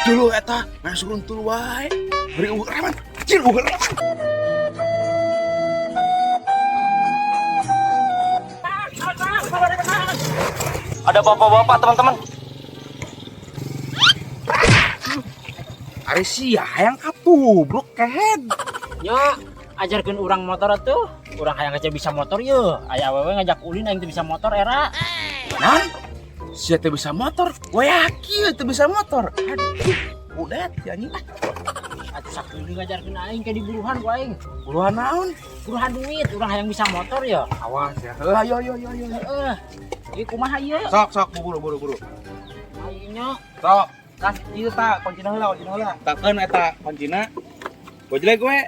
Dulu eta ngasuruntul wae. Beri eueuh reman. Anjir eueuh reman. Ada bapak-bapak, teman-teman. Ari sia hayang katubruk kehed. Yo, ajarkeun urang motor atuh. Urang hayang aja bisa motor ye. Aya awewe ngajak ulin aing teu bisa motor era. Nan, sia teu bisa motor. Gua yakin teu bisa motor. Aduh, udah ya anjing. Atuh sakeuli ngajarkeun aing ke di buruhan ku aing. Buruhan naon? Buruhan duit, urang hayang bisa motor ya. Awas ya. Heuh, ayo ayo ayo ayo. Heeh. Ieu kumaha ieu? Sok sok buru buru buru. Aing nya. Sok. Tas ieu ta kuncina heula, kuncina heula. Takeun eta kuncina. Gojlek we.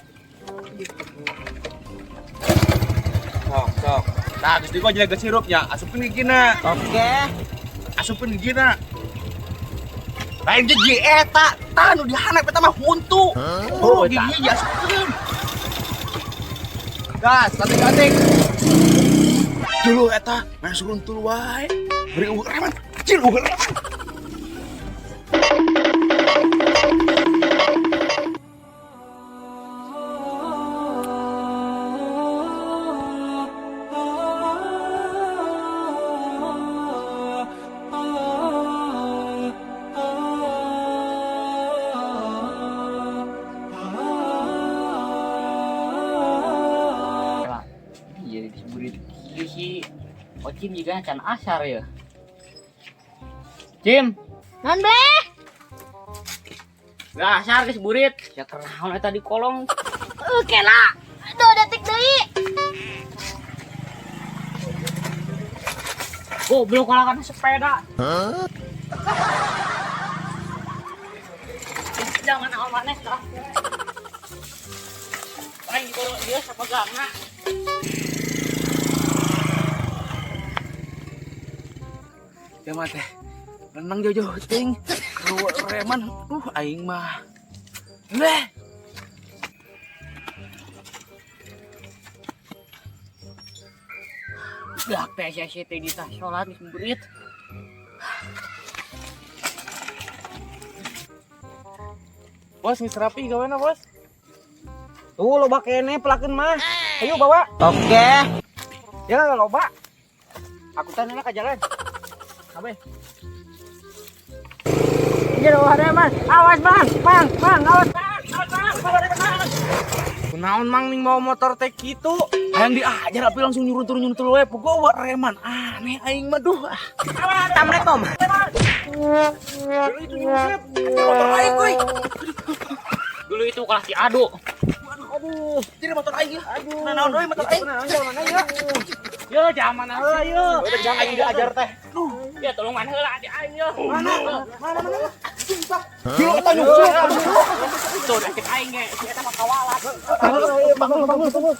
Sok sok. Nah, geus digojlek geus hirup nya, asupkeun gigina. Oke. Asupkeun gigina. Lain gigi eta, tah nu dihanap eta mah huntu. Oh, eta. gigi diasupkeun. Gas, atik-atik. Dulu eta ngasuruntul wae. Beri eueuh reman. Anjir eueuh reman. Iya disebut kieu sih. Ocim juga can asar ya. Cim, Non bleh. gak asar geus burit. Ya kenaon eta di kolong. Oke lah. 2 detik deui. Goblok kalah kana sepeda. Jangan naon maneh tah. Aing diboro dia sapegangna. Ya mah teh. Renang jauh-jauh ting. Keluar reman. Duh aing mah. Leh. Dak teh sia teh di tah salat geus burit. Bos, geus rapi gawena, Bos. Tuh loba kene pelakeun mah. Ayo bawa. Oke. Ya loba. Aku tanya ka jalan. Abe. Iya ada man. Awas bang, bang, bang, awas bang, awas bang, awas bang. Kunaon mang ning mau motor teh kitu? Hayang diajar tapi langsung nyuruntul-nyuruntul we. Pogo reman. Aneh aing mah duh. Ah. Assalamualaikum. Dulu itu nyusep. Motor aing euy. Dulu itu kelas diadu. Aduh. Jadi motor aing ya. Aduh. Nah, naon euy motor aing. Naon jalan ya. Yo zaman heula yo. Aing diajar teh. Ya tolong man heula di aing yo. Mana? Mana mana? Dulu eta nyungsep. Tuh cek aing ge, si eta mah kawalat. Bangun bangun bangun.